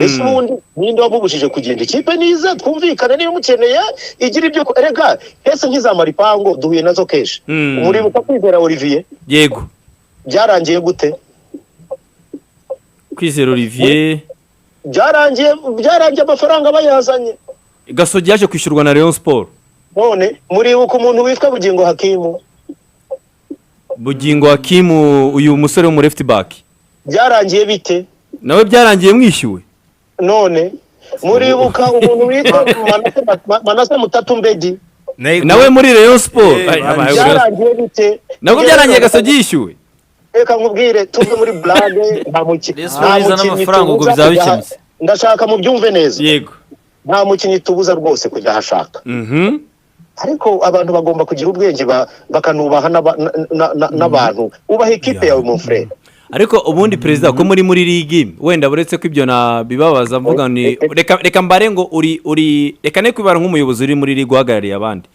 Ese ubundi ninde wamubujije kugenda? Ikipe niza twumvikane, niba umukeneye igira ibyo. Rega ese nk'iza Maripango duhuye nazo kenshi. Muribuka Kwizera Olivier? Yego. Byarangiye gute? Kwizera Olivier. Byarangiye amafaranga bayazanye. Gasogi yaje kwishyurwa na Rayon Sport. None muribuka umuntu witwa Bugingo Hakimu? Bugingo Hakimu, uyu musore wo mu left back. Byarangiye bite? Nawe byarangiye mwishyuwe. None muribuka umuntu witwa Manase Mutatu Mbedi? Nawe muri Rayon Sport. Ay, abaye Rayon. Byarangiye bite? Nabwo byararangiye Gasogi yishyuwe. Reka nkubwire, tuve muri blague, nta Rayon Sport izana mukinnyi amafaranga, ubwo tubuza bizaba kujya bikemutse. Ndashaka mubyumve neza. Nta mukinnyi tubuza rwose kujya ahashaka, ariko abantu bagomba kugira ubwenge, bakanubaha n'abantu. Ubaha ikipe yawe, mon frère. Ariko ubundi, perezida, ko muri ligi, wenda buretse ko ibyo nabibabaza, mvuga ni reka mbare ngo uri reka ne kwibara nk'umuyobozi uri muri ligi uhagarariye abandi.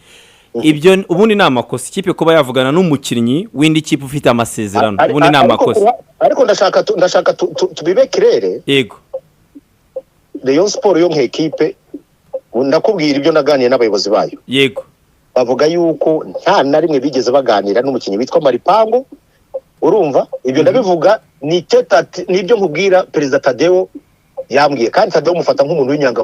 Ibyo ubundi ni amakosa, ikipe kuba yavugana n'umukinnyi w'indi kipe ufite amasezerano, ubundi ni amakosa. Ariko ndashaka tubibe clair. Rayon Sport yo nk'ekipe, ndakubwira ibyo naganiye n'abayobozi bayo. Bavuga yuko nta na rimwe bigeze baganira n'umukinnyi witwa Maripango. Urumva, ibyo ndabivuga ni icyo nibyo nkubwira perezida Tadeo yambwiye, kandi Tadeo mufata nk'umuntu w'inyangamugayo.